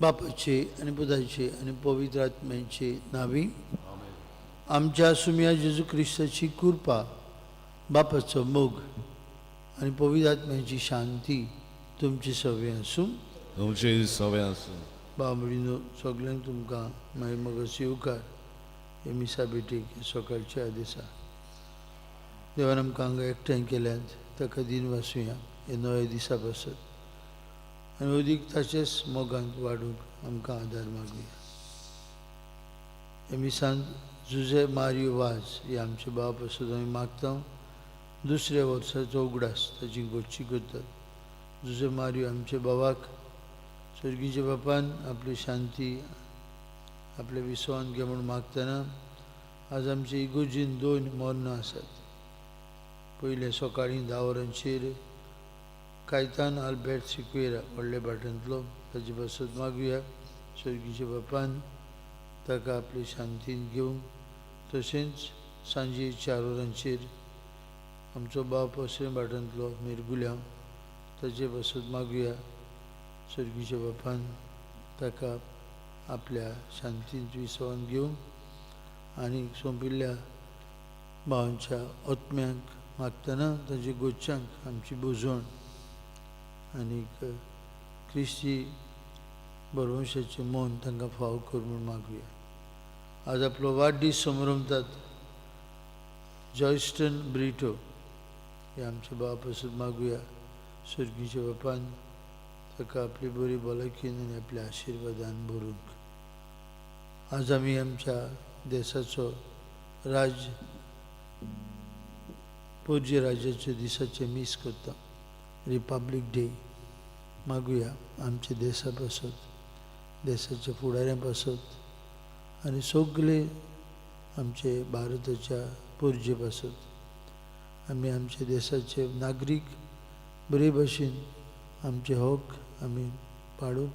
बापाचे आनी पुताचे आनी पवित्र आत्म्याचे नावी आमच्या सुम्या जेजू क्रिस्ताची कृपा, बापाचो मोग आनी पवित्र आत्म्याची शांती तुमची सवे आसूं. तुमची सवे आसूं. बाबडीनो सगल्यांक तुमकां मागीर मगो येवकार हे मिसा भेटीक सकाळच्या दिसा देवान आमकां हांगा एकठांय केल्यात ताका दिन वासुया हे नव्या दिसा पासत आनी अदीक ताचेच मोगांत वाडूंक आमकां आदार मागुया. हे मिसान जुजे मारियो वाज हे आमचे बाप पासत आमी मागता. दुसऱ्या वर्साचो उगडास ताची गोची करतात. जुजे मारियो आमच्या बाबाक स्वर्गीच्या बापान आपली शांती आपल्या विसवान घे म्हूण मागतना आज आमचे इगोर्जीन दोन मरणां आसात. पयलें सकाळीं 10 वरांचेर कायतान आल्बेर्ट सिक्वेरा व्हडल्या भाटांतलो ताचे पासत मागुया स्वर्गीच्या बापान ताका आपली शांतीन घेवंक. तशेंच सांजे 4 वरांचेर आमचो बाप असल्या भाटांतलो मिरगुल्यांव ताचे पासत मागुया स्वर्गीच्या बापान ताका आपल्या शांतींत विसवान घेवंक आनी सोंपिल्ल्या भावांच्या आत्म्यांक मागतना ताचे गोच्यांक आमची बुजवण आनीक क्रिस्ती बरवंशाचें मन तांकां फाव कर म्हूण मागुया. आज आपलो वाडदीस समरमतात जॉयस्टन ब्रिटो हे आमच्या बाबा पासत मागुया स्वर्गीच्या बापान ताका आपली बरी भलायकीन आनी आपल्या आशिर्वादान भरूंक. आज आमी आमच्या देशाचो राज्य पोरजे राज्याच्या दिसाचें मीस करता रिपब्लीक डे. मागुया आमच्या देशा पासत, देशाच्या फुडाऱ्यां पासत आनी सगळे आमचे भारताच्या पोरजे पासत आमी आमच्या देशाचे नागरीक बरे भशेन आमचे हक आमी पाडूंक,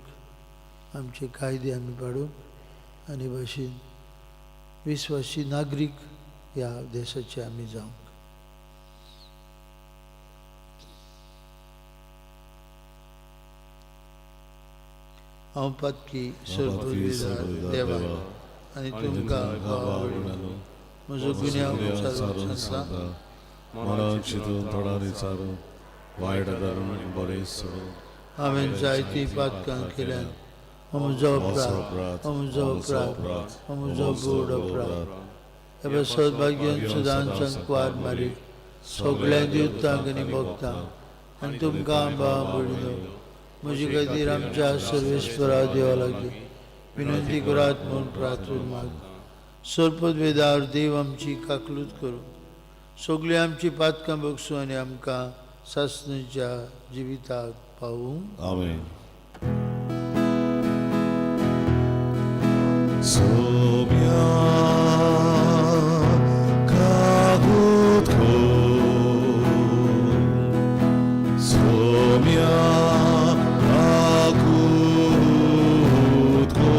आमचे कायदे आमी पाडूंक आनी भाशेन विस्वासी नागरीक ह्या देशाचे आमी जावंक. हांव पातकी सर्वविधार देवा आनी तुमकां भावा म्हजो गुन्यांव विचारून सांगता. मनान चिंतून तोंडांनी चारून वायट धरून बरें सोडून हांवें जायतीं पातकां केल्यात. हो म्हजो अपराध, हो म्हजो अपराध, हो म्हजो गोड अपराध. हे सौभाग्यान सदांच कुवार मारी सगळ्या दिवतांक आनी भक्तांक आनी तुमकां भाव भयणीनो म्हजे खातीर आमच्या सर्वेस्परा देवा लागीं विनंती करात म्हूण प्रार्थना माग. सरपदवेदार देव आमची काकलूत करूं, सगळीं आमची पातकां बगसूं आनी आमकां सासणेच्या जिविताक पावूं. आमेन. Somia kahut ko, Somia kahut ko,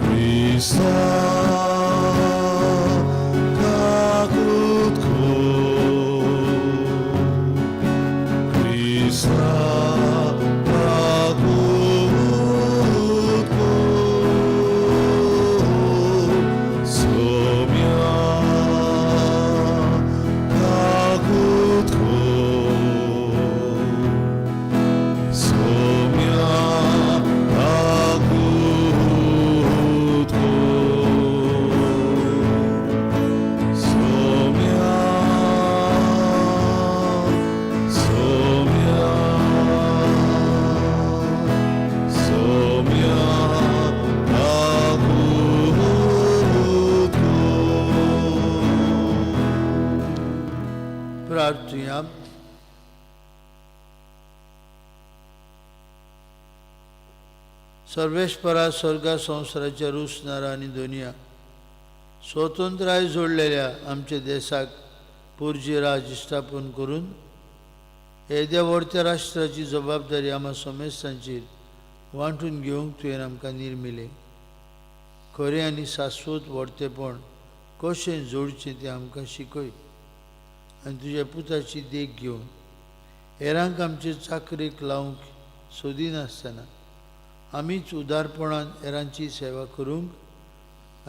Krista kahut ko, Krista kahut ko, Somia kahut ko, Somia kahut ko, Somia, Somia, Somia kahut ko. प्रार्थुया. सर्वेस्परा स्वर्गा संवसाराच्या रुसणारा आनी दोनया स्वतंत्राय जोडलेल्या आमच्या देशाक पुर्जी राज स्थापन करून येद्या व्हडत्या राष्ट्राची जबाबदारी आम्हा समेस्तांचेर वांटून घेवंक तुवें आमकां निर्मिलें. खरें आनी शाश्वत व्हडतेपण कशें जोडचें तें आमकां शिकय आनी तुज्या पुताची देख घेवन हेरांक आमचे चाकरेक लावंक सोदिनासतना आमीच उदारपणान हेरांची सेवा करूंक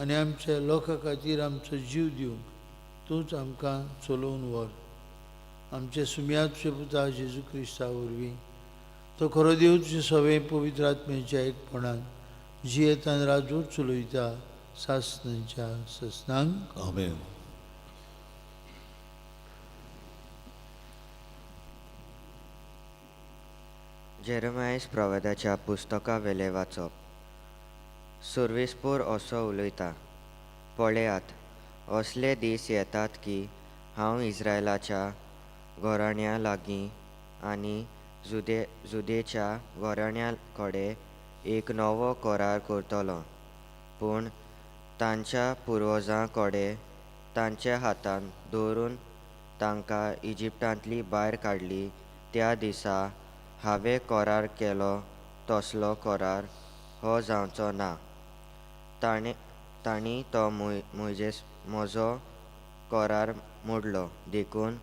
आनी आमच्या लोकां खातीर आमचो जीव दिवंक तूंच आमकां चलोवन व्हर. आमचे सुम्याचे पुता जेजू क्रिस्ता वरवीं, तो खरो देव तुजे सगळे पवित्र आत्म्याच्या एकपणान जियेतान राजवट चलयता सासणाच्या ससनांक. आमेन. जेरमायस प्रवादाच्या पुस्तका वेलें वाचप. सुर्वेस्पोर असो उलयता, पळयात, असले दीस येतात की हांव इस्रायलाच्या घराण्या लागीं आनी जुदेच्या घराण्या कडेन एक नवो करार करतलो, पूण तांच्या पुर्वजां कडेन तांच्या हातान दवरून तांकां इजिप्तांतली भायर काडली त्या दिसा हांवें करार केलो तसलो करार हो जावचो ना. तांणी तो म्हजो करार मोडलो, देखून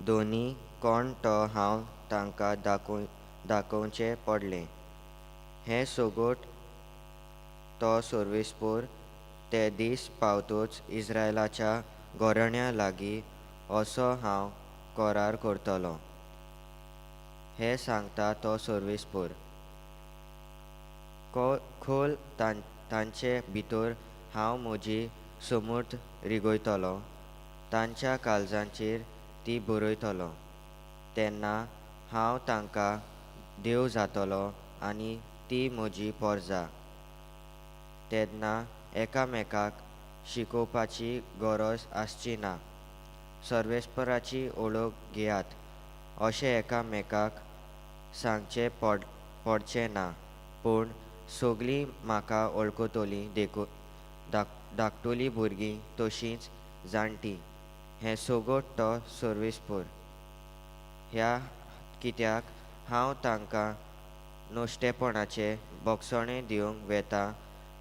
दोनी कोण तो हांव तांकां दाखोवचें पडलें. हें सोगोट तो सर्वेस्पोर ते दीस पावतूच इस्रायलाच्या घराण्या लागीं असो हांव करार करतलो, हें सांगता तो सर्वेस्पोर. खोल तांचे भितर हांव म्हजी समूर्त रिगयतलो, तांच्या काळजांचेर ती बरयतलो. तेन्ना हांव तांकां देव जातलो आनी ती म्हजी पोरजा. तेन्ना एकामेकाक शिकोवपाची गरज आसची ना. सर्वेस्पराची वळख घेयात अशें एकामेकाक सांगचें पडचें ना, पूण सगळीं म्हाका वळखतलीं, देखून धाकटुलीं भुरगीं तशींच जाणटीं. हें सगट तो सर्वेस्पोर. ह्या कित्याक हांव तांकां नश्टेपणाचें भोगसणें दिवंक वेता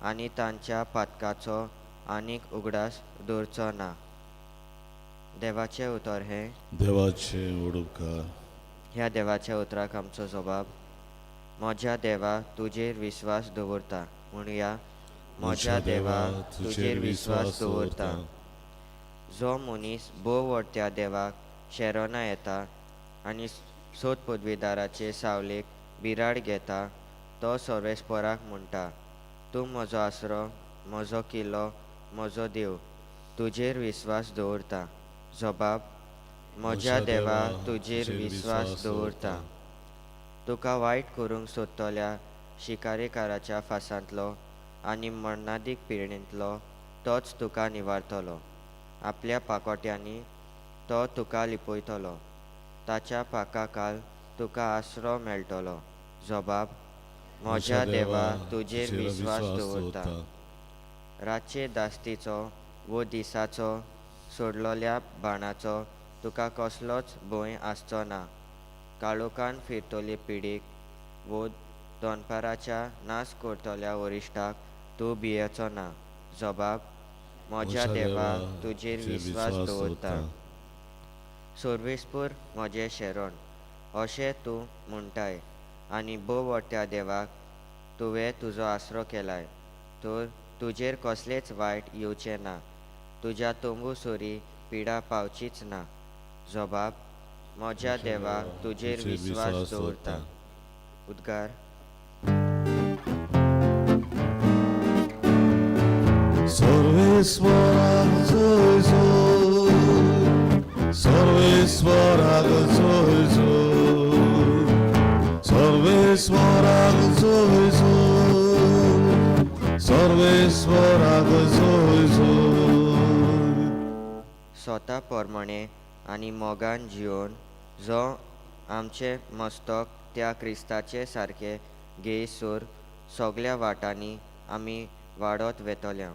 आनी तांच्या पातकाचो आनीक उगडास दवरचो ना. देवाचें उतर हें. देवाचें उडुपकार. ह्या देवाच्या उतराक आमचो जबाब. म्हज्या देवा तुजेर विस्वास दवरता. म्हणुया, म्हज्या देवा तुजेर विस्वास दवरता. जो मनीस भोव व्हडत्या देवाक शेरोना येता आनी सोद पदवीदाराचे सावलेक बिराड घेता, तो सर्वेस्पराक म्हणटा, तूं म्हजो आसरो, म्हजो किल्लो, म्हजो देव, तुजेर विस्वास दवरता. जबाब, म्हज्या देवा तुजेर विस्वास दवरता. तुका वायट करूंक सोदतल्या शिकारेकाराच्या फासांतलो, आनी मरणादीक पिरणेंतलो तोच तुका निवारतलो. आपल्या पाकोट्यांनी तो तुका लिपयतलो, ताच्या पाकाकाल तुका आसरो मेळटलो. जबाब: म्हज्या देवा, तुजेर विस्वास दवरता. रातचे दास्तीचो वो दिसाचो सोडलोल्या बाणाचो तुका कसलोच भंय आसचो ना. काळोखान फिरतली पिडीक वो दनपाराच्या नाश करतल्या वरिश्ठाक तूं भियेचो ना. जबाब: म्हज्या देवा, तुजेर विस्वास दवरता. सर्वेस्पर म्हजें शरण अशें तूं म्हणटाय आनी भोव देवाक तुवें तुजो आसरो केलाय, तर तुजेर कसलेंच वायट येवचें ना, तुज्या तंबू सरी पिडा पावचीच ना. जबाब: म्हज्या देवा, तुजेर विस्वास दवरता. उद्गार. सर्वेस्वराक जय जय, सर्वेस्वराक जय जय, सर्वेस्वराक जय जय, सर्वेस्वराक जय जय. स्वता प्रमाणे आनी मोगान जियोवन जो आमचें मस्तक त्या क्रिस्ताचे सारकें घेयसर सगल्या वाटांनी आमी वाडत वेतल्या.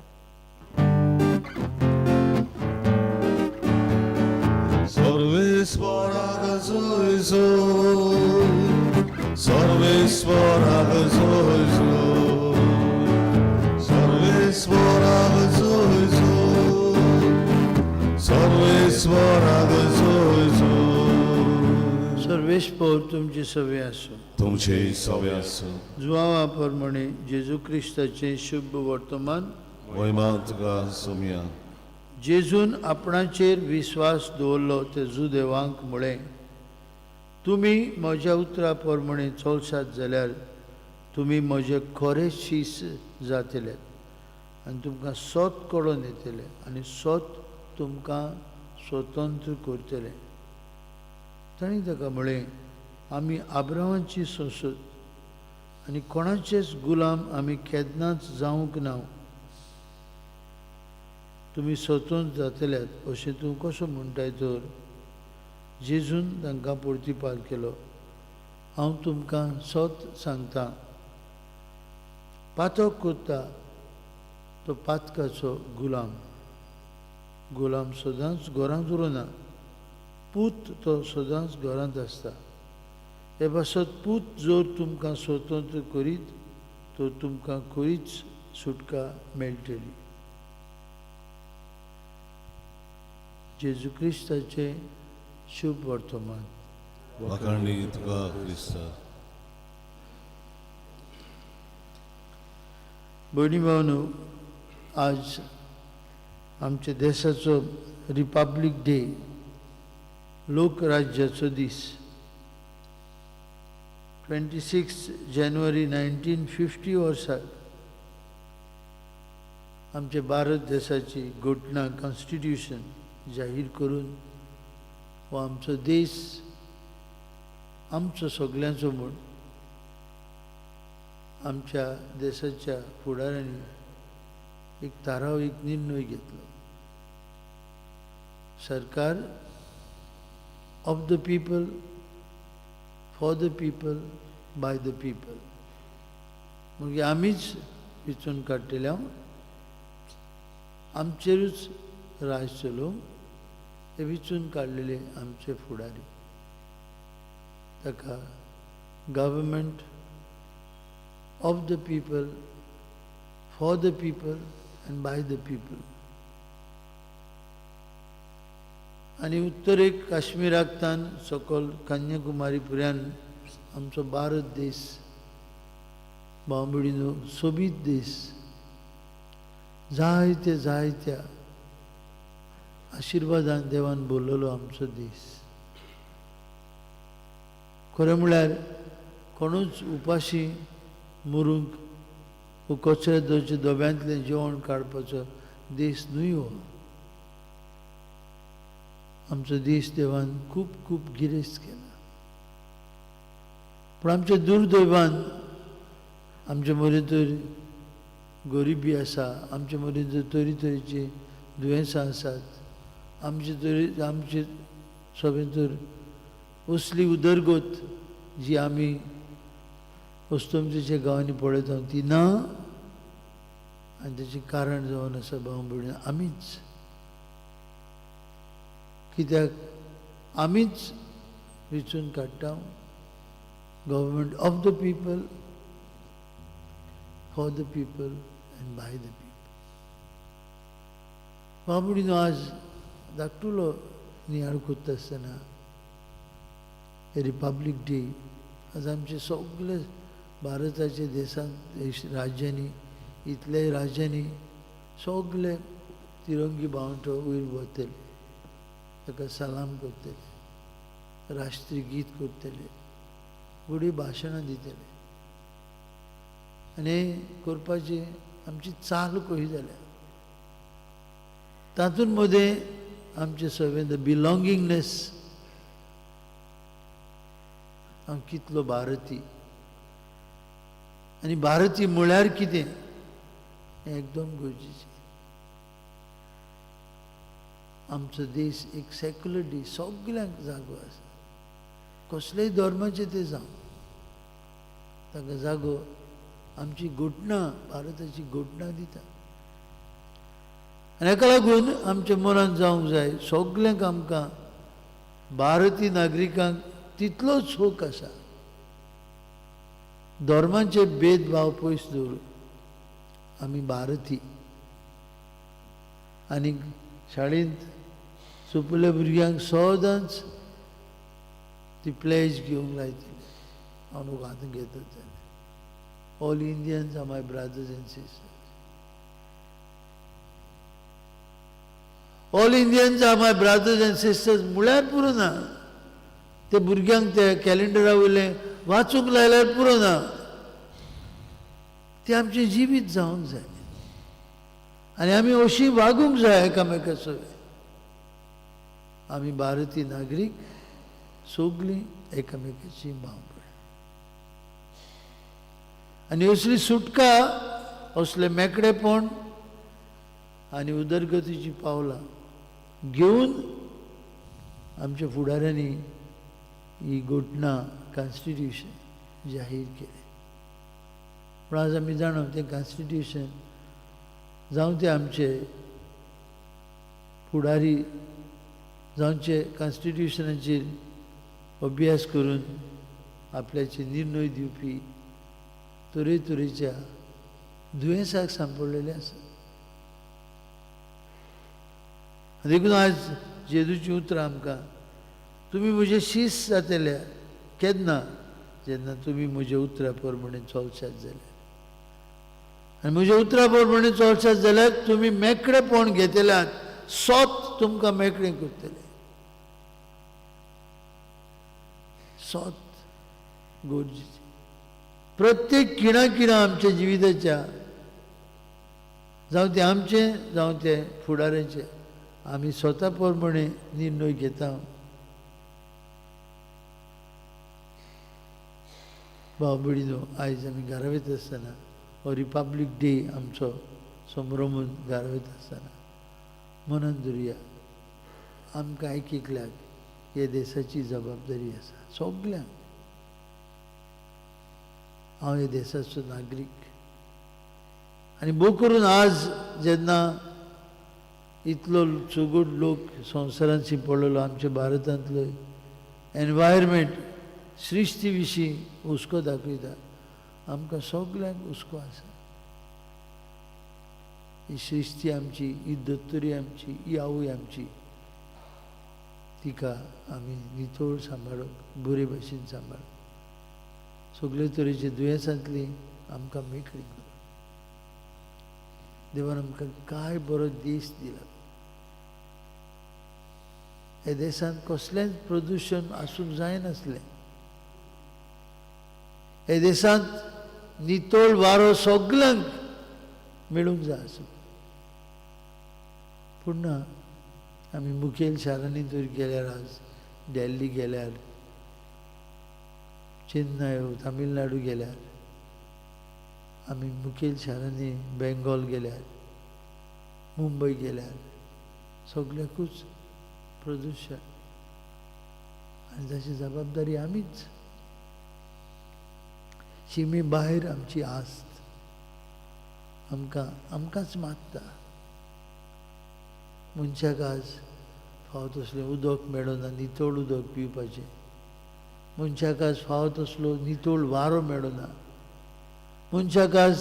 सर्वेस्वराक जय जय, सर्वेस्वराक जय जय, सर्वेस्वराक जय जय, सर्वेस्वराक जय जय. सर्वेस्पोर तुमची सवे आसूं. तुमचे सवे आसूं. जुवावा प्रमाणे जेजू क्रिस्ताचें शुभ वर्तमान. महिमा तुका सोमया. जेजून आपणाचेर विस्वास दवरलो ते जुदेवांक म्हळें, तुमी म्हज्या उतरा प्रमाणे चलशात जाल्यार तुमी म्हजे खरे शीस जातले आनी तुमकां सोत कळोन येतलें आनी सोत तुमकां स्वतंत्र करतलें. तांणी ताका म्हळें, आमी आब्रावांची संसद आनी कोणाचेच गुलाम आमी केन्नाच जावंक ना. तुमी स्वतंत्र जातल्यात अशें तूं कसो म्हणटाय तर? जेजून तांकां प्रतिपाद केलो, हांव तुमकां सत सांगता, पातक करता तो पातकाचो गुलाम. गुलाम सदांच घरांत उरना, पूत तो सदांच घरांत आसता. हे पासत पूत जर तुमकां स्वतंत्र करीत तर तुमकां खरीच सुटका मेळटली. जेजू क्रिस्ताचें शुभ वर्तमान. वाखाणणी तुका क्रिस्ता. भयणी भावनो, आज आमच्या देशाचो रिपब्लीक डे, लोकराज्याचो दीस. 26 जानेवारी 1950 वर्साक आमच्या भारत देशाची घटना, कॉन्स्टिट्युशन जाहीर करून हो आमचो देश आमचो सगल्यांचो म्हूण आमच्या देशाच्या फुडाऱ्यांनी एक थाराव, एक निर्णय घेतलो. सरकार of the people, for the people, by the people. मागीर आमीच वेंचून काडटले, हांव आमचेरूच राज चलोवंक ते वेंचून काडलेले आमचे फुडारी. ताका government of the people, for the people and by the people. आनी उत्तरेक काश्मीराकतान सकयल कन्याकुमारी पर्यंत आमचो भारत देश, भाव सोबीत देश, जायते जायत्या आशिर्वादान देवान बोललो आमचो देश. खरें म्हळ्यार कोणूच उपाशी मरूंक वो कचऱ्या दवरच्या डब्यांतलें जेवण काडपाचो देश न्हय हो. आमचो देश देवान खूब खूब गिरेस्त केला, पूण आमच्या दुर्दैवान आमचे मरे तर गरिबी आसा, आमचे मदीं जर तरेतरेची दुयेंसां आसात, आमचे तरे आमचे सगळें तर असली उदरगत जी आमी अस्तमतेच्या गांवांनी पळयता ती ना. आनी तेचें कारण जावन आसा भाव भयणी आमीच. कित्याक आमीच वेंचून काडटा government of the people, for the people and by the people. भाव भयणीनो, आज धाकटुलो नियाळ करता आसतना रिपब्लीक डे आज आमचे सगळे भारताच्या देशांत राज्यांनी, इतले राज्यांनी सगळे तिरंगी बावटो वयर वतले, ताका सलाम करतले, राष्ट्रीय गीत करतले, व्हडली भाशणां दितले. आनी करपाची आमची चाल कशी जाल्या तातूंत मदें आमचें सगळें the बिलोंगींगनेस, हांव कितलो भारती आनी भारती म्हळ्यार कितें हें एकदम गरजेचें. आमचो देश एक सेक्युलर देश, सगल्यांक जागो आसा, कसलेय धर्माचे ते जावं तांकां जागो आमची घटना, भारताची घटना दिता. आनी हाका लागून आमच्या मनांत जावंक जाय सगल्यांक, आमकां भारतीय नागरिकांक तितलोच हक आसा धर्माचे भेदभाव पयस दवरून आमी भारती. आनी शाळेंत सोंपल्या भुरग्यांक सदांच ती प्लेज घेवंक लायतली. हांव न्हू आतां घेतच जाल्यार all Indians are my brothers and sisters, all Indians are my brothers and sisters म्हळ्यार पुरो ना. ते भुरग्यांक ते कॅलेंडरा वयलें वाचूंक लायल्यार पुरो ना, तें आमचें जिवीत जावंक जाय आनी आमी अशीं वागूंक जाय एकामेका सगळें. आमी भारतीय नागरीक सगळीं एकामेकाची भाव. आनी असली सुटका, असलें मेकळेपण आनी उदरगतीची पावलां घेवन आमच्या फुडाऱ्यांनी ही घटना, कॉन्स्टिट्युशन जाहीर केलें. पूण आज आमी जाणा तें कॉन्स्टिट्युशन जावं ते आमचे फुडारी जावचे कॉन्स्टिट्युशनाचेर अभ्यास करून आपल्याचे निर्णय दिवपी तरेतरेच्या दुयेंसाक सांपडलेले आसा. देखून आज जेजूची उतरां आमकां, तुमी म्हजे शीस जातले केन्ना, जेन्ना तुमी म्हज्या उतरा प्रमाणे चलशात जाल्यार, आनी म्हज्या उतरा प्रमाणे चलशात जाल्यार तुमी मेकळेपण घेतल्यात, सोत तुमकां मेकळें करतलें. सोत गरजेचें प्रत्येक खिणा खिणा आमच्या जिविताच्या, जावं तें आमचें जावं तें फुडाऱ्यांचें, आमी स्वता प्रमाणे निर्णय घेता. भाव भयणीनो, आयज आमी घरा वयता आसतना हो रिपब्लीक डे आमचो संभ्रमून घरा वयता आसतना मनान धरुया आमकां एक एकल्याक ह्या देशाची जबाबदारी आसा सगल्यांक. हांव ह्या देशाचो नागरीक आनी भोव करून आज जेन्ना इतलो चुगूट लोक संवसारांत शिंपडलेलो, आमच्या भारतांतलो एनवायरमेंट सृश्टी विशीं हुस्को दाखयता, आमकां सगल्यांक हुस्को आसा. ही सृश्टी आमची, ही दोतोरी आमची, ही आवय आमची, तिका आमी नितळ सांबाळप, बरे भशेन सांबाळप, सगळे तरेचे दुयेंसांतली आमकां मेकळीक करप. देवान आमकां काय बरो देश दिला. ह्या देशांत कसलेंच प्रदुशण आसूंक जायनासलें. ह्या देशांत नितळ वारो सगल्यांक मेळूंक जाय आसूं. पूण ना, आमी मुखेल शारांनी जर गेल्यार, आज दिल्ली गेल्यार, चेन्नय तामिळनाडू गेल्यार आमी मुखेल शारांनी बेंगॉल गेल्यार, मुंबय गेल्यार सगळ्याकूच प्रदुशण आनी ताची जबाबदारी आमीच। शिमे भायर आमची आस्त आमकां आमकांच मागता। मनशाक आज फावो तसलें उदक मेळना, नितळ उदक पिवपाचें। मनशाक आज फावो तसलो नितळ वारो मेळना। मनशाक आज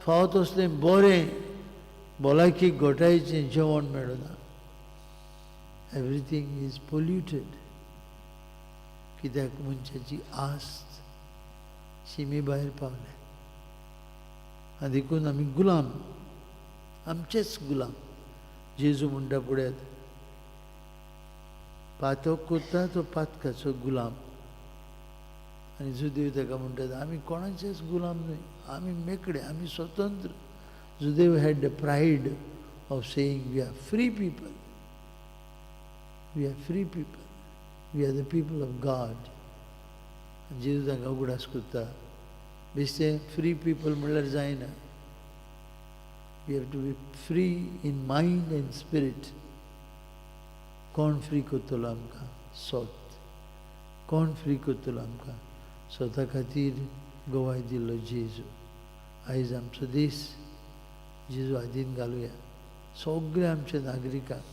फावो तसलें बरें भलायकेक घोटायचें जेवण मेळना। Everything is polluted. कित्याक मनशाची आस्त शिमे भायर पावल्या आनी देखून आमी गुलाम, आमचेच गुलाम। जेजू म्हणटा पळयात, पातक करता तो पातकाचो गुलाम। आनी जुदेव ताका म्हणटात आमी कोणाचेच गुलाम न्हय, आमी मेकळे, आमी स्वतंत्र। जुदेव had the pride of saying we are free people, we are free people, we are the people of God. आनी जेजू तांकां उगडास करता, बेश्टें फ्री पीपल म्हणल्यार जायना, we have to be free in mind and spirit. कोण फ्री करतलो आमकां? सोत। कोण फ्री करतलो आमकां? स्वता खातीर गवाय दिल्लो जेजू। आयज आमचो देश जेजू हातीन घालुया। सगळ्या आमच्या नागरिकांक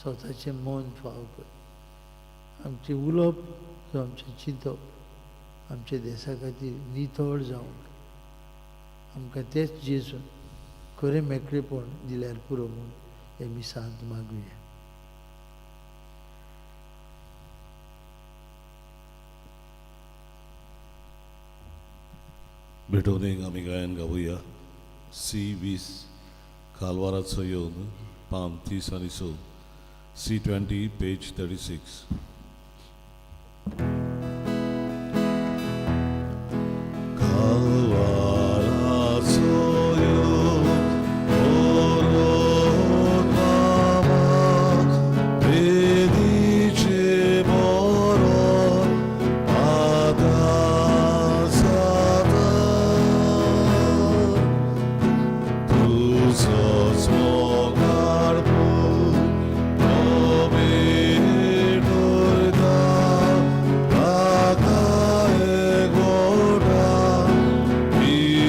स्वताचें मन फावो कर, आमचें उलोवप जावं आमचें चिंतप आमच्या देशा खातीर नितळ जावंक आमकां तेच जेजून खरें मेकळेपण दिल्यार पुरो म्हूण हे मिसांत मागुया। भेटवणेक आमी गायन गावया। सी 20 कालवाराचो येवन पान 30 आनी 6, सी 20 पेज 36। कालवाराचो येवन ओरोत बाबा, वेदीचे मोरो आतां जाता। तुजोच मोगाळ पूत, तो ताका एगोटा,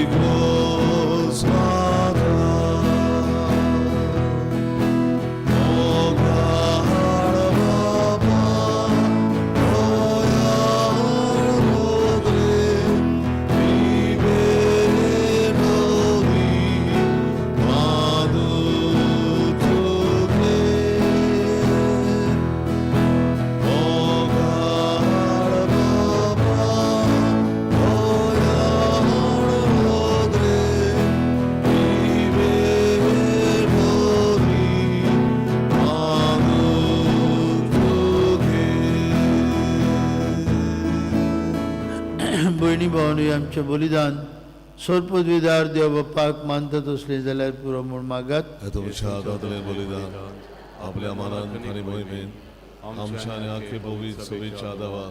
इगोज माता। मोगाळ बाबा, रोयाळ मोगरे, विबेटोली, मादू तुगे। मोगाळ बाबा, रोयाळ मोगरे, विबेटोली, मादू तुगे। भयणी भावांनी आमचें बलिदान सोरपदवीदार देव बाप्पाक मानता तसलें जाल्यार पुरो म्हूण मागात। हे तुमच्या हातांतलें बलिदान आपल्या मनान आनी मोहिमेन आमच्या आनी आख्खे पवित्र सभेच्या देवा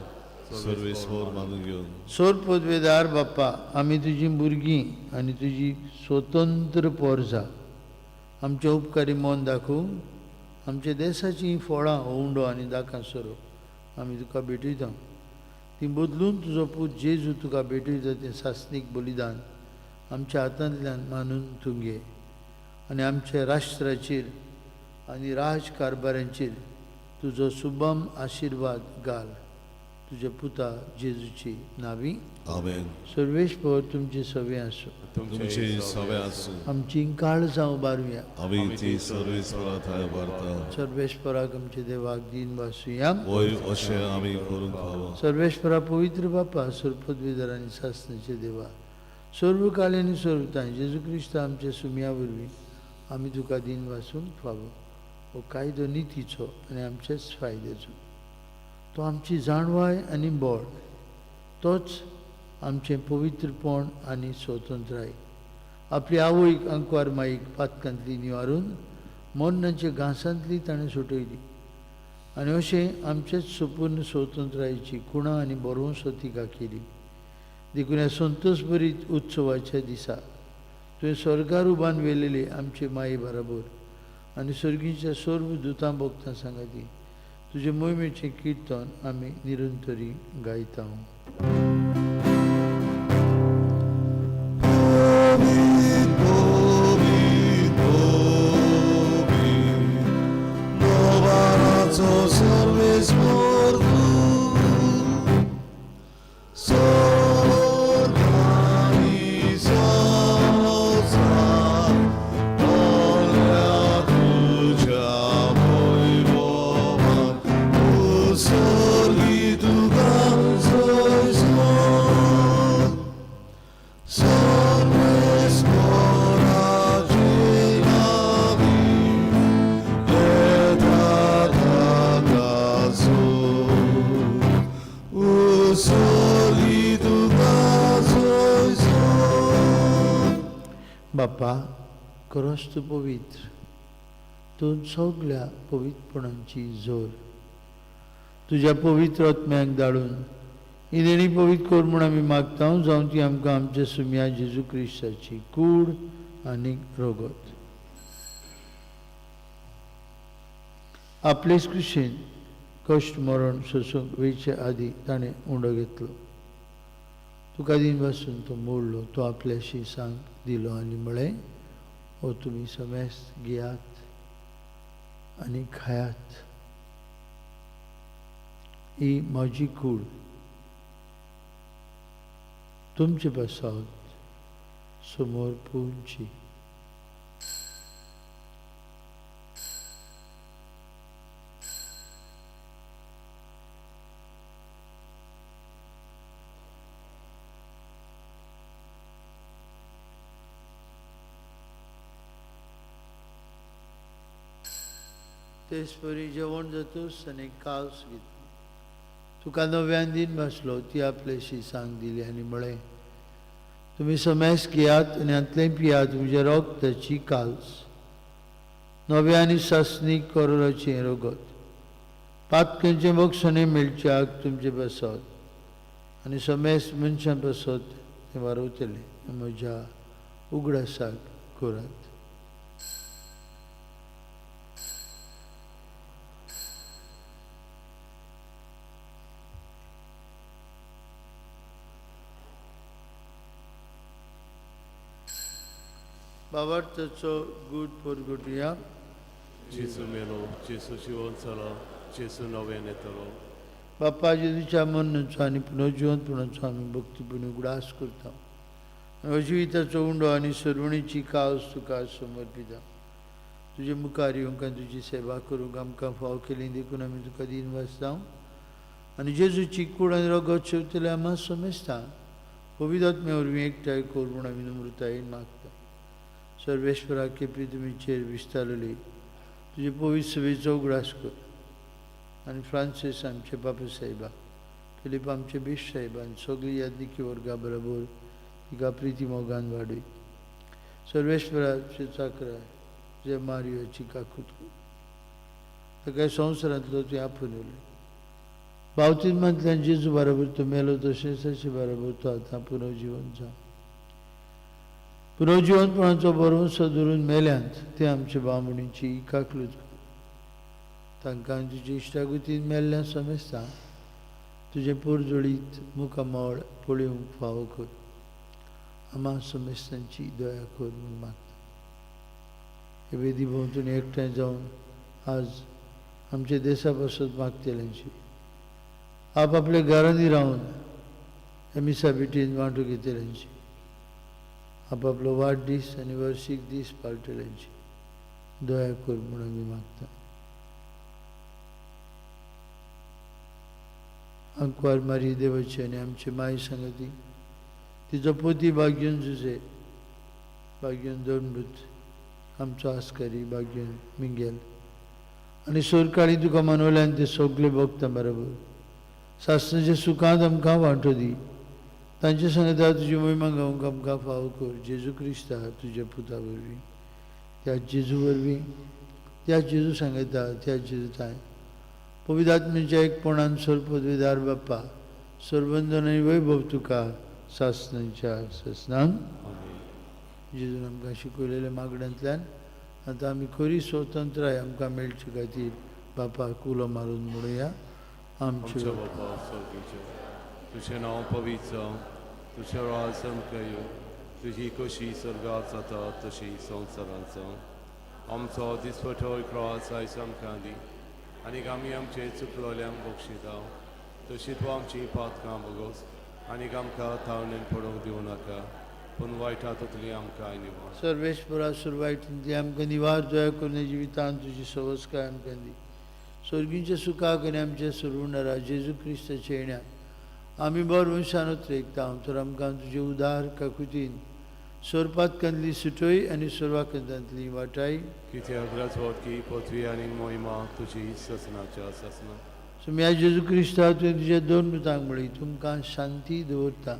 सर्वेस्पर मानून घेवन। सोरपदवेदार बाप्पा, आमी तुजी भुरगीं आनी तुजी स्वतंत्र पोरसां आमचें उपकारी मन दाखोवंक आमच्या देसाचीं फळां ओंवडो आनी दाकां सोरोप आमी तुका भेटयता। ती बदलून तुजो पूत जेजू तुका भेटयता तें सासणीक बलिदान आमच्या हातांतल्यान मानून तूं घे आनी आमच्या राष्ट्राचेर आनी राजकारभारांचेर तुजो सुबम आशिर्वाद घाल। तुज्या पुता जेजूची नावी। आमेन। सर्वेस्पर तुमचे सवे आसूं। तुमचे सवे आसूं। आमची काळजां उबारुया। आमी ती सर्वेस्परा थंय उबारता। सर्वेस्पराक आमच्या देवाक दीन भासुया। वय अशें आमी करूंक फावो। सर्वेस्परा पवित्र बापा, सरपदवीधर आनी सासणाचे देवा, सर्व काल आनी सर्वताय जेजू क्रिस्त आमच्या सुमया वरवीं आमी तुका दीन भासूंक फावो। हो कायदो नितीचो आनी आमच्याच फायद्याचो, तो आमची जाणवाय आनी बळ, तोच आमचें पवित्रपण आनी स्वतंत्राय। आपली आवयक अंकवार माईक पातकांतली निवारून मरणाच्या घांसांतली ताणें सुटयली आनी अशें आमचेच सुपूर्ण स्वतंत्रायेची खुणा आनी बरोवंसो तिका केली। देखून ह्या संतोशभरीत उत्सवाच्या दिसा तुवें स्वर्गार उबान व्हेलेली आमचे माये बराबर आनी सर्गीच्या सर्व दुतां भोगतां सांगाती तुजे मोहिमेचें किर्तन आमी निरंतरी गायता. बापा, खरोच तूं पवित्र, तूं सगल्या पवित्रपणाची जोर. तुज्या पवित्र आत्म्याक धाडून ही देणी पवित्र कर म्हूण आमी मागता, जावं ती आमकां आमच्या सुम्या जेजू क्रिस्ताची कूड आनी रगत. आपलेच कुशीन कश्ट मरण सोसूंक वयचे आदीं ताणें उंडो घेतलो. तुका दिन पासून तो मोडलो, तो आपल्याशी सांग दिलो आनी म्हळें, हो तुमी समेस्त घेयात आनी खायात, ही म्हजी कूड तुमचे पासत समोर पुंची. तेच परी जेवण जातूच आनी कावस घेतली, तुका नव्यान दिन बसलो, ती आपल्याशी सांग दिली आनी म्हळें, तुमी समेस घेयात आनी हांतलें पियात, तुमच्या रगताची काल्स, नव्या आनी सासणीक करोराचें रगत, पातकेंचें बक्षणें मेळच्याक तुमचे बसत आनी समेस मनशां बसत तें वारवतलें म्हज्या उगडासाक करात. बाबार्थाचो गूट परगटुया. जेजू मेलो, जेजू जिवन जालो, जेजू नव्यान येतलो. बाप्पा जेजूच्या मरणाचो आनी पुनर्जिवंतपणाचो आमी भक्तीपणी उगडास करता. जिविताचो उंडो आनी सरवणीची कावस तुका समर्पिता. तुजे मुखार येवंक आनी तुजी सेवा करूंक आमकां फाव केली देखून आमी तुका दिन वाचता आनी जेजूची कूड आनी रगत शेवतले आमा समेस्ता पवित्र आत्म्या वरवीं एकठांय कर म्हूण आमी नम्रतायेन मागता. सर्वेश्वरा केपी तुमीचेर विस्तारली तुजे पवित्र सभेचो उगडास कर आनी फ्रांसीस आमचे बापू साहेबा, फिलीप आमचे बीश साहेबा आनी सगळी यादनिकी वर्गा बरोबर तिका प्रिती मोगान वाडय. सर्वेश्वराचे चाकरा जे मारियोची काकूत कर, ताका संवसारांतलो तुवें आपोवन उरलें. बावतीमांतल्यान जेजू बरोबर तो मेलो तशेंच ताचे बरोबर तो आतां पुनर्जिवन जावं. पुनर्जिवनपणाचो भरवंसो धरून मेल्यांत ते आमचे बामणीची काकलूत कर. तांकां तुजे इश्टागतीन मेल्ल्या समेस्ता तुजें पोरजोळीत मुखामळ पळोवंक फावो कर. आमा समेस्तांची दया कर म्हूण मागता. हे वेदी भोंवतणी एकठांय जावन आज आमच्या देसा पासत मागतल्यांची आपआपल्या घरांनी रावन ह्या मिसा भेटीन वांटो घेतल्यांची आपापलो वाडदीस आनी वर्शीक दीस पाळटल्यांची दया कर म्हूण आमी मागता. आंकवार मारी देवाची आनी आमची माय सांगती तिचो पोती भाग्यून जुजे, भाग्यून दोनभूत आमचो आस्कारी भाग्यून मिंगेल आनी सोरकाळी तुका मनवल्यान ते सगळे भोगता बरोबर सासणाच्या सुखांत आमकां वांटो दी. तांचे सांगता तुजी मोहिमा गावंक आमकां फावो कर. जेजू क्रिस्ता तुज्या पुता वरवीं, त्या जेजू वरवीं, त्या जेजू सांगता त्या जेजू ताय पवित्र आत्म्याच्या एकपणान सर्वपदवीदार बाप्पा सर्वंदन आनी वैभव तुका सासनांच्या सासनांक. आमेन. जेजून आमकां शिकयलेल्या मागण्यांतल्यान आतां आमी खरी स्वतंत्राय आमकां मेळचे खातीर बापाक उलो मारून म्हणुया. आमचे आमच्या बापा स्वर्गीचे, तुजें नांव पवित्र जावं, तुजें राज आमकां येवं, तुजी कशी स्वर्गात जाता तशी संवसारांत जावं. आमचो दिसपटो त्रास आयज आमकां दी, आनीक आमी आमचे चुकलोल्यांक बक्षिता तशी तूं आमची पातकां बगोस, आनीक आमकां तावणेन पडूंक दिवं नाका, पूण वायटा ततली आमकां निवार. सर्वेश्वरा सुरवायटींतली आमकां निवार, दया करून जिवितान तुजी सवस्काय आमकां दी. स्वर्गींच्या सुखाक आनी आमच्या सुरवणारा जेजू क्रिस्ताच्या येण्या आमी बर वंशान उतरेकता. तर आमकां तुजे उदार काकुतीन सोरपातकांतली सुटय आनी सोरवाकंतांतली वाटाय. कित्याक राजवटकी पृथ्वी आनी मोहिमा तुजी ससनाच्या ससना. सुम्या जेजू क्रिस्ता, तुवें तुज्या दोन मृतांक म्हळी, तुमकां शांती दवरता,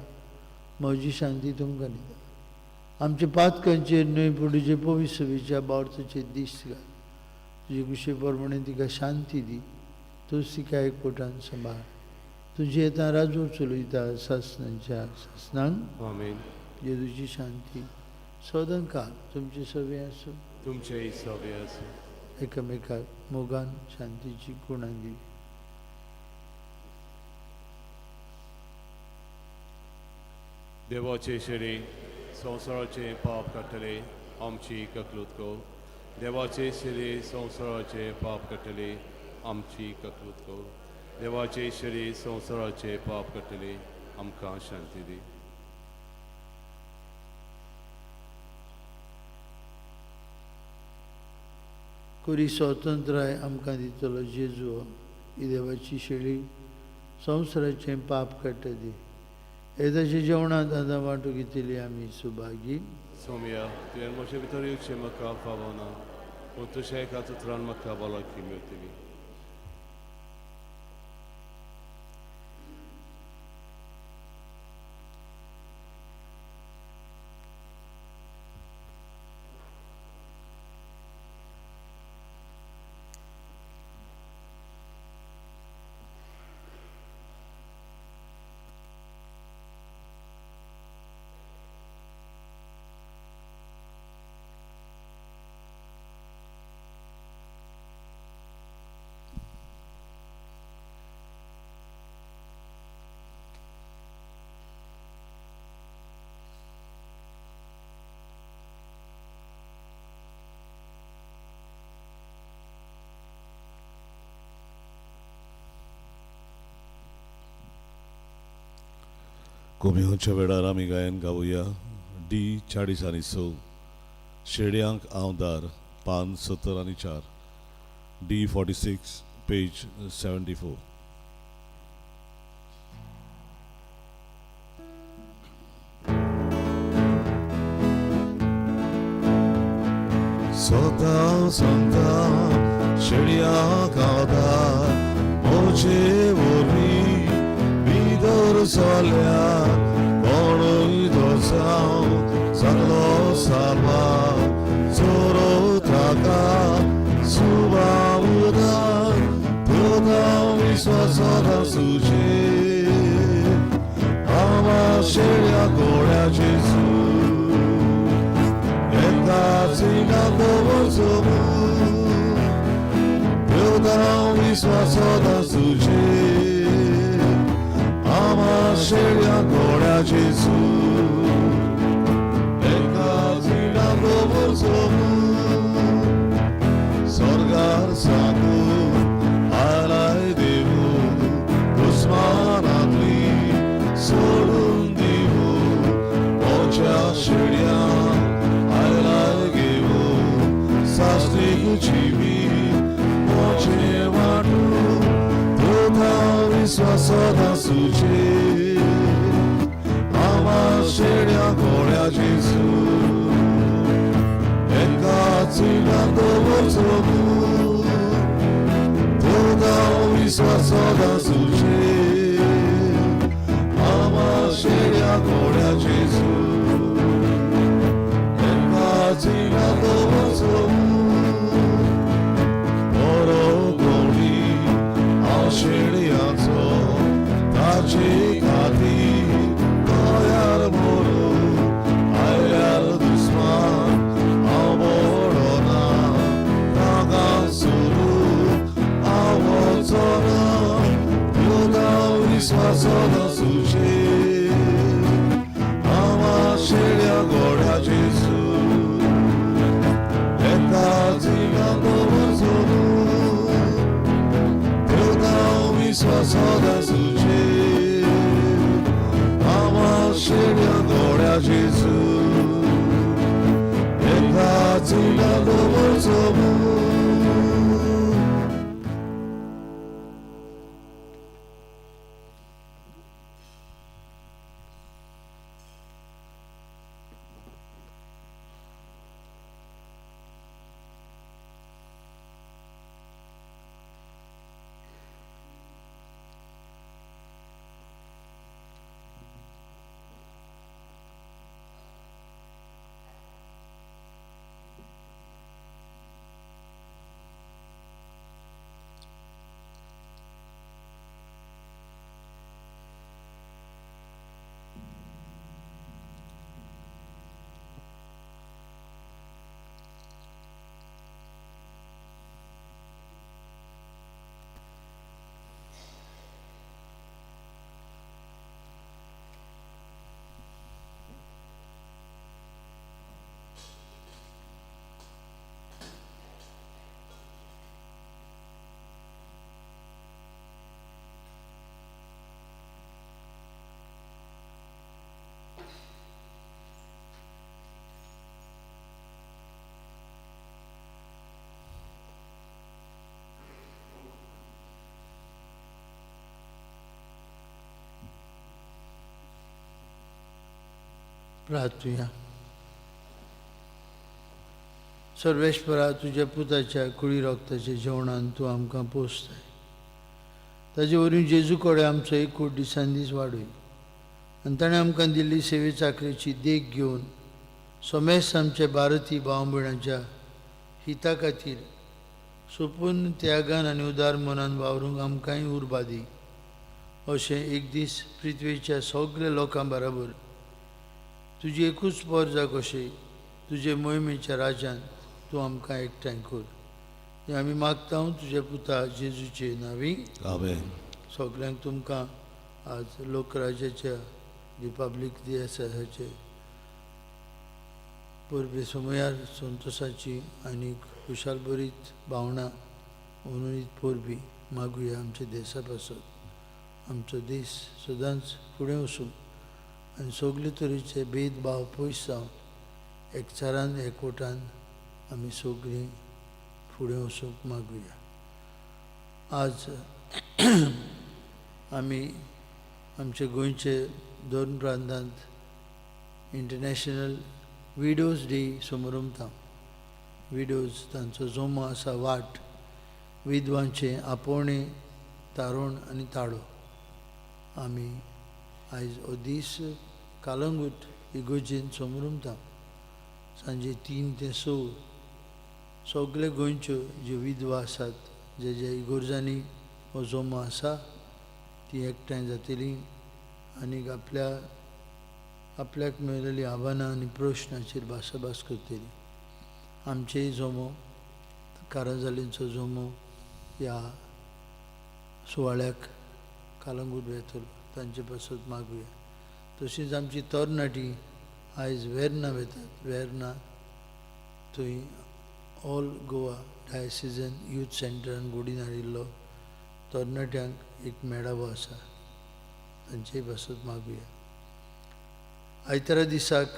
म्हजी शांती तुमकां दिता. आमच्या पातकांचेर न्हय पूण तुजे पवित्र सभेच्या बावर्थाचेर दिश्ट घाल. तुजे कुशे प्रमाणे तिका शांती दी, तूंच तिका एकवटान सांबाळ. तुजी येता राजवट चलयता सासनांच्या सासनांक. आमेन. जेजूची शांती सदांकाळ तुमचे सवे आसूं. तुमचेय सवे आसूं. एकामेकाक मोगान शांतीची गुणां दिवी. देवाचे शेरी संवसाराचे पाप काडटले, आमची ककलूत कर. देवाचे शेरी संवसाराचे पाप काडटले, आमची ककलूत कर. देवाचे शेरी संवसाराचे पाप काडटले, आमकां शांती दी. खरी स्वतंत्राय आमकां दितलो जेजू, ही देवाची शेळी संवसाराचें पाप काडटा दी. येदाच्या जेवणांत आतां वांटो घेतली आमी सुभागी. सोम्या, तुवें म्हजे भितर येवचें म्हाका फावना, पूण तुज्या एका उतरान म्हाका भलायकी मेळटली. कोमियोच्या वेळार आमी गायन गावया डी 40 आनी 6, शेड्यांक हांव दार, पान 70 आनी 4, डी 46 पेज 74. स्वता सांगता शेड्यांक हांव दार, म्हजे वरवीं भितर चल्यार कोणूय दोसांव सगलो सारवा चोरो ताका सुबाउदार त्यो विश्वासादा सुचे आमा शेळ्या गोळ्या जेजू एका सिंगा दवरचो त्यो विश्वासादा सुचे आमा शेळ्या गोळ्या जेजू एका सिंगा दवरचो स्वर्गार साकून आयलाय देवू दुस्मानांतली सोडून दिवू मोच्या शेळ्यांक आयलाय घेवू साश्टीक जिवीत मोचे वांटू तुका विश्वासादा सुचे आमा शेळ्या गोळ्या जेजू एका चिनां दवरचो तुका विश्वासादा सुचे आमा शेळ्या गोळ्या जेजू एका चिनां दवरचो बरो गोडी हांव शेळयांचो ताचे खातीर दया विस्वास तुझे आमा शेळ्या गोड्या जेजू एका जिंगा दवरचो ठेवता विश्वास तुझे आमा शेळ्या गोड्या जेजू एका जिंगा दवरचो. प्रार्थुया. सर्वेश्वरा, तुज्या पुताच्या कुळी रोगताच्या जेवणान तूं आमकां पोसताय, ताजे वरवीं जेजू कडेन आमचो एकूट दिसान दीस वाडय आनी ताणें आमकां दिल्ली सेवे चाकरेची देख घेवन समेस्त आमच्या भारतीय भाव भयणांच्या हिता खातीर सोपून त्यागान आनी उदार मनान वावरूंक आमकांय उर्बा दी. अशें एक दीस पृथ्वेच्या सगल्या लोकां बराबर तुजी एकूच पोरजा कशें तुजे मोहिमेच्या राज्यान तूं आमकां एकठांय कर. हें आमी मागता तुज्या पुता जेजूचे नांवी. आमेन. सगल्यांक तुमकां आज लोकराज्याच्या रिपब्लीक दे आसा हाचे परबे समयार संतोशाची आनी खुशालभरीत भावना अनुरीत परबी मागुया आमच्या देशा पासत. आमचो देश सदांच फुडें वचूं आनी सगळे तरेचे भेदभाव पयस जावन एकचारान एकवटान आमी सगळीं फुडें वचूंक मागुया. आज आमी आमच्या गोंयचे दोन प्रांतांत इंटरनॅशनल विडोज डे समरमता. विडोज तांचो जोमो आसा वाट, विधवांचें आपोवणें, तारोण आनी ताळो. आमी आयज हो दीस कालंगूट इगोर्जेन समरमता. सांजे 3 ते 6 सगळे गोंयच्यो ज्यो विधवा आसात, जे जे इगोर्जांनी हो जोमो आसा ती एकठांय जातली आनी आपल्या आपल्याक मेळिल्लीं आव्हानां आनी प्रश्नाचेर भासाभास करतली. आमचेय जोमो कारांजालींचो जोमो ह्या सुवाळ्याक कालंगूट वेतलो, तांचे पासत मागुया. तशींच आमची तरणाटी आयज वेर्ना वेतात. वेर्ना थंय ऑल गोवा डायसिजन यूथ सेंटरान घडोवन हाडिल्लो तरणाट्यांक एक मेळावो आसा, तांचेय पासत मागुया. आयतारा दिसाक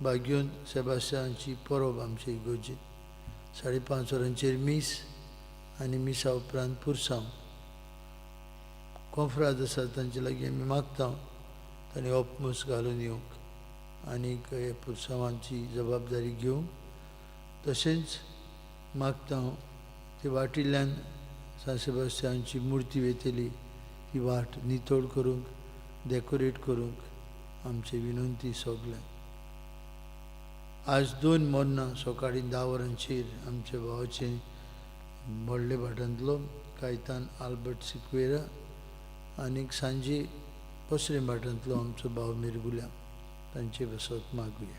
बागयोन सेबास्तियांची परब आमचे इगोर्जेंत 5:30 वरांचेर मीस आनी मिसा उपरांत पुरसांव. कोंफ्राद आसा तांचे लागीं आमी मागता तांणी ओपमूस घालून येवंक आनीक हे पुरसांवांची जबाबदारी घेवंक. तशेंच मागता ते वाटिल्ल्यान सांत सेबास्तियांची मुर्ती वेतली ती वाट नितळ करूंक, डेकोरेट करूंक आमची विनंती सगल्यांक. आज 2 मरणां सकाळीं 10 वरांचेर आमच्या भावाचें व्हडले भाटांतलो कायतान आल्बर्ट सिक्वेरा आनीक सांजे पसरे भाटांतलो आमचो भाव मिरगुल्या, तांचे बसत मागुया.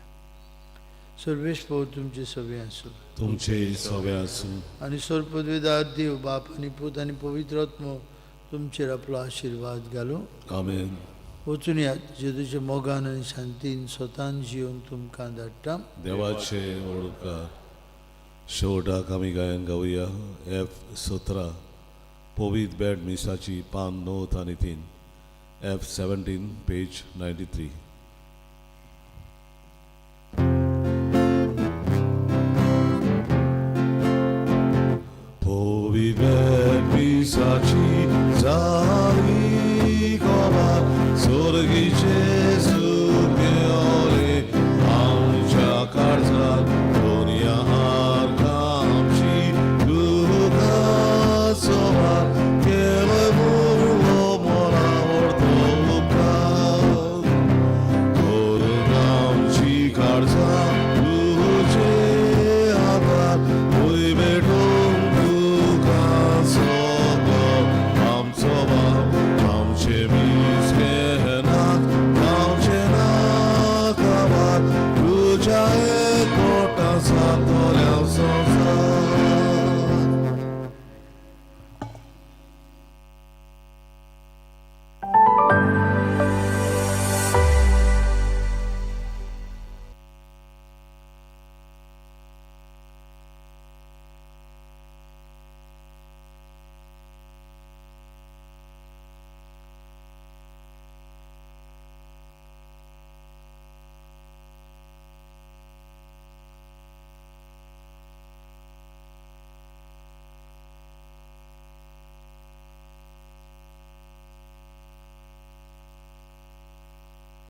सर्वेश भाव तुमचे सगळे आसूं, तुमचे सगळे आसूं. आनी सर्व पदवेदार देव बाप आनी पूत आनी पवित्र आत्मो तुमचेर आपलो आशिर्वाद घालूं. आमेन. वचून यात. जेजूच्या मोगान आनी शांतीन स्वतान जिवंक तुमकां धाडटा. देवाचे व्हड उपकार. शेवटाक आमी गायन गावया एफ 17, पवीत बॅड मिसाची, पान 9 आनी 3, एफ 17, पेज 93.